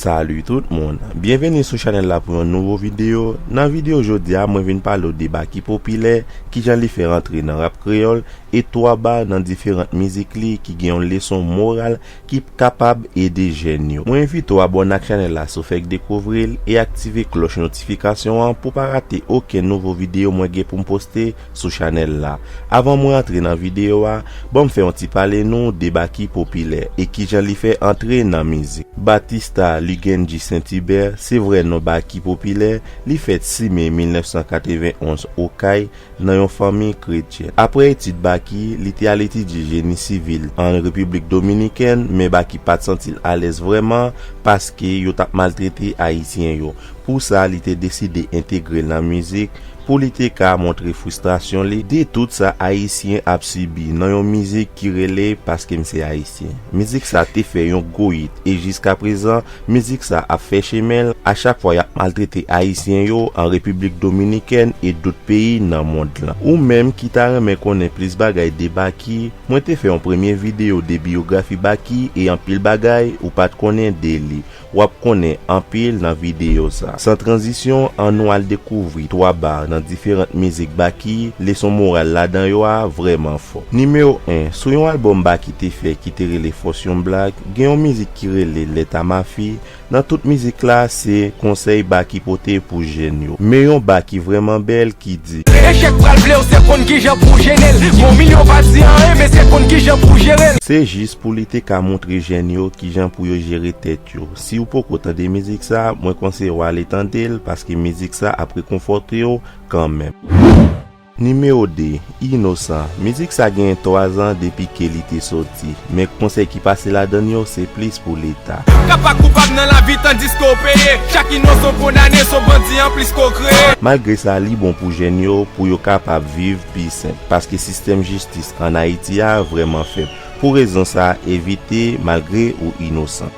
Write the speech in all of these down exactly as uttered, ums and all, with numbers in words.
Salut tout moun, byenveni sou chanèl la pou yon nouvo videyo. Nan videyo jodi a, mwen vin pale w de Baky Popilè, kijan li fè antre nan rap kreyòl, e twa ba nan diferan mizik li ki gen yon leson moral ki kapab ede jèn yo. Mwen envite w abòne ak chanèl la si w fèk dekouvri l e aktive klòch notifikasyon an pou w pa rate okenn nouvo videyo mwen gen pou m poste sou chanèl la. Avan mwen antre nan videyo a, ban m fè yon ti pale nou de Baky Popilè e kijan li fè antre nan mizik. Batista Lugendji Saint-Hubert, se vrè non Baky Popilè, li fèt sis me mil nèf san katrevenn onz Okay, nan yon fanmi kretyèn. Apre etid Baky, li te al etidye jeni sivil an Repiblik Dominikèn, men Baky pa t santi l alèz vrèman paske yo t ap maltrete Ayisyen yo. Pou sa, li te deside entegre l nan mizik pou li te ka montre fristrasyon li de tout sa Ayisyen ap sibi nan yon mizik ki rele Paske m se Ayisyen. Mizik sa te fè yon gwo hit e jiskaprezan, mizik sa ap fè chemen l a chak fwa y ap maltrete Ayisyen yo an Repiblik Dominikèn e dòt peyi nan mond lan. Ou menm ki ta renmen konnen plis bagay de Baky, mwen te fè yon premye videyo de biyografi Baky e anpil bagay ou pa t konnen de li. W ap konnen anpil nan videyo sa. San tranzisyon, ann nou al dekouvri twa ba nan diferan mizik Baky, leson moral ladan yo a vrèman fò. Nimewo en, sou yon albòm Baky te fè ki te rele Fòs yon Black, gen yon mizik ki rele Lèt a Mafi. Nan tout mizik la, se konsèy Baky pote pou jèn yo. Men yon ba ki vrèman bèl ki di. Echèk pral ble w, se konn kijan pou w jere l. Bon, milyon pa di anyen, men se konn kijan pou w jere l. Se jis pou li te ka montre jèn yo kijan pou yo jere tèt yo. Si w poko tande mizik sa, mwen konseye w ale tande l, paske mizik sa ap rekonfòte w kanmenm. Nimewo de, Inosan. Mizik sa genyen twa zan depi ke li te soti, men konsèy ki pase ladan l yo se plis pou leta. Ka pa koupab nan lavi tandiske w peye. Chak inosan w kondane, se yon bandi anplis ke w kreye. Malgre sa, li bon pou jèn yo, pou yo kapab viv pi senp, paske sistèm jistis ann Ayiti a vrèman fèb. Pou rezon sa, evite malgre ou inosan.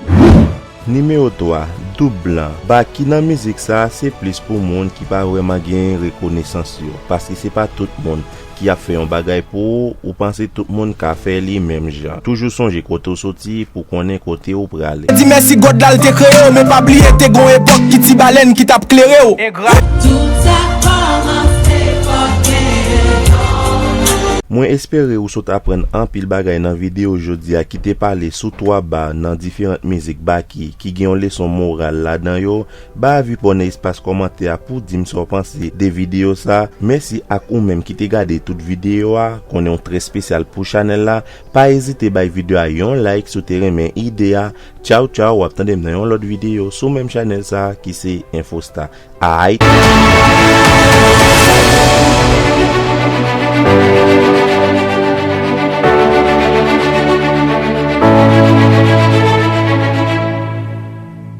Nimewo twa, Doub Blan. Baky nan mizik sa, se plis pou moun ki pa vrèman gen rekonesans yo, paske se pa tout moun ki ap fè yon bagay pou ou, ou panse tout moun ka fè li menm jan. Toujou sonje kote w soti pou konnen kote w prale. Di mèsi God la l te kreye w, men pa bliye te gon epòk ki ti balèn ki t ap klere w. Engra. Tout sa kòmanse pa gen yon. Mwen espere ou sot aprann anpil bagay nan videyo jodi a ki te pale sou twa ba nan diferan mizik Baky ki gen yon leson moral ladan yo. Ba avi pò nan espas kòmantè a pou w di m sa w panse de videyo sa. Mèsi ak ou menm ki te gade tout videyo a. Konnen w trè espesyal pou chanèl la. Pa ezite bay videyo a yon like si w te renmen ide a. Tchaw tchaw, w ap tande m nan yon lòt videyo sou menm chanèl sa ki se Infostar. Aight.